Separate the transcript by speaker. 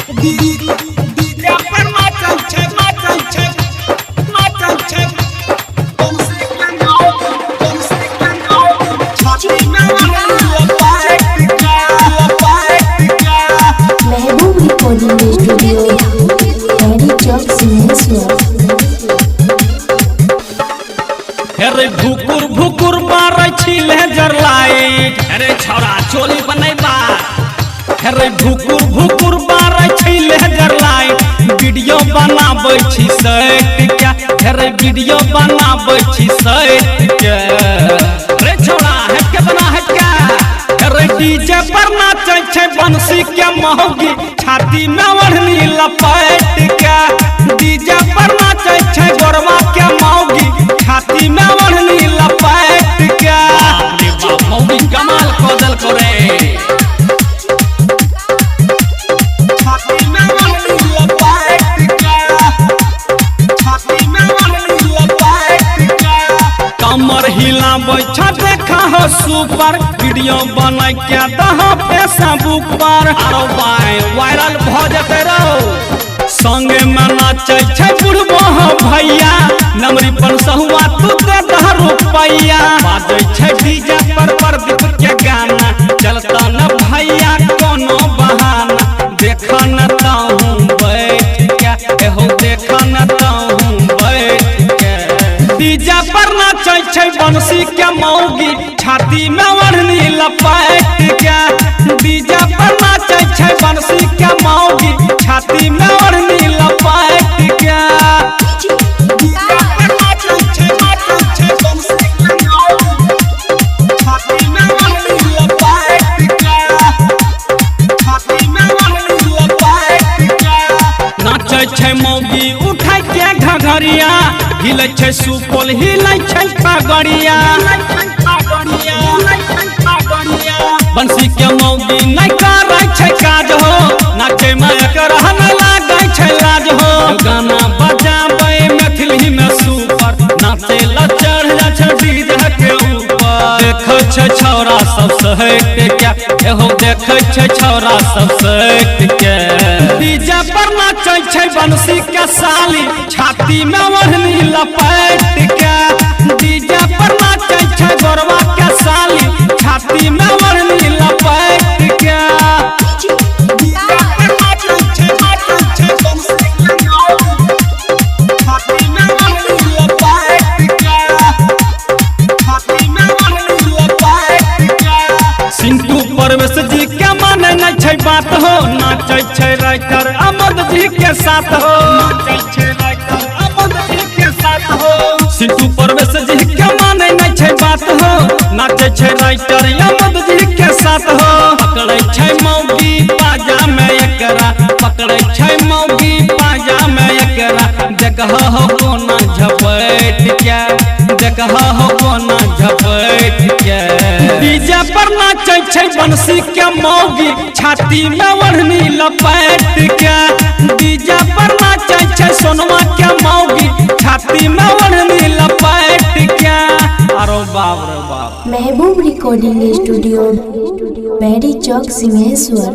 Speaker 1: DJ पर नाचै छै नाचै छै नाचै छै बंसी के मौगी बंसी के मौगी छाती में ओढ़नी लपेट के लपेट के।
Speaker 2: महबूब रिकॉर्डिंग स्टूडियो, हैरी चौक, सिंहेश्वर।
Speaker 3: अरे भुकुर भुकुर मारै छी लेजर लाइट। अरे छौड़ा चोली बनैबा। अरे भुकुर भुकुर मारै छी लेजर लाइट। वीडियो बनाबै छी सेट के। अरे वीडियो बनाबै छी सेट के। अरे छौड़ा हट के बना हट के। अरे डीजे पर नाचै छै बंसी के मौगी छाती में ओढ़नी लपेट के। डीजे पर नाचै छै गोरवा के मौगी छाती में ओढ़नी लपेट के। बाप रे बाप, मौगी कमाल कऽ देलकौ रे।
Speaker 1: छाती में ओढ़नी लपेट के छाती में ओढ़नी लपेट के।
Speaker 3: कमर हिलाबै छ देखा हो सुपर वीडियो बनाय के दह फेसबुक पर। आरो बाय वायरल भऽ जेतै रौ। संगे में नाचै छै बुढ़बो हो भैया नमरी पर सहुआ तू दे दह रुपैया। बाजै छै डीजे पर प्रदीप के गाना चलता न भैया कोनो बहाना। देख न ताहू बैठ के एहो देख न ताहू बैठ के। डीजे पर नाचै छै बंसी के मौगी छाती में ओढ़नी लपेट के। डीजे पर नाचै छै बंसी के मौगी छाती में ओढ़नी लपेट के।
Speaker 1: डीजे पर नाचै छै नाचै छै बंसी के मौगी छाती में ओढ़नी लपेट के छाती में ओढ़नी लपेट के।
Speaker 3: नाचै छै मौगी उठाय के घघरिया हिलै छै सुपौल हिलै छै खगड़िया। बंसी के मौगी नहि करै छै काज हो नाचै में एकरा नहि लागै छै लाज हो। गाना बजाबै मैथिली में सुपर नाचै ला चढ़ जाइ छै डीजे के ऊपर। देखै छै छौड़ा सब सहैत के एहो देखै छै छौड़ा सब सहैत के। डीजे पर नाचै छै बंसी के साली छाती में ओढ़नी लपेट के। डीजे पर नाचै छै गोरवा के साली छाती में ओढ़नी लपेट के।
Speaker 1: डीजे पर नाचै छै नाचै छै बंसी के मौगी छाती में ओढ़नी लपेट के छाती में ओढ़नी लपेट के।
Speaker 3: सिंटू परवेश जी के माने नै छै बात हो नाचै छै राइटर अमद जी के साथ हो। नाचै छै राइटर अमद जी के साथ हो। सिंटू परवेश जी के माने नै छै बात हो नाचै छै राइटर अमद जी के साथ हो। पकड़ै छै मौगी पाजा में एकरा पकड़ै छै मौगी पाजा में एकरा। देखह हो कोना झपैट के देखह हो कोना झपैट के। डीजे पर नाचै छै बंसी के मौगी छाती में ओढ़नी लपेट के। डीजे पर नाचै छै सोनमा के मौगी छाती में ओढ़नी लपेट के। अरे बाप रे बाप।
Speaker 2: महबूब रिकॉर्डिंग स्टूडियो, बैरी चौक, सिंहेश्वर।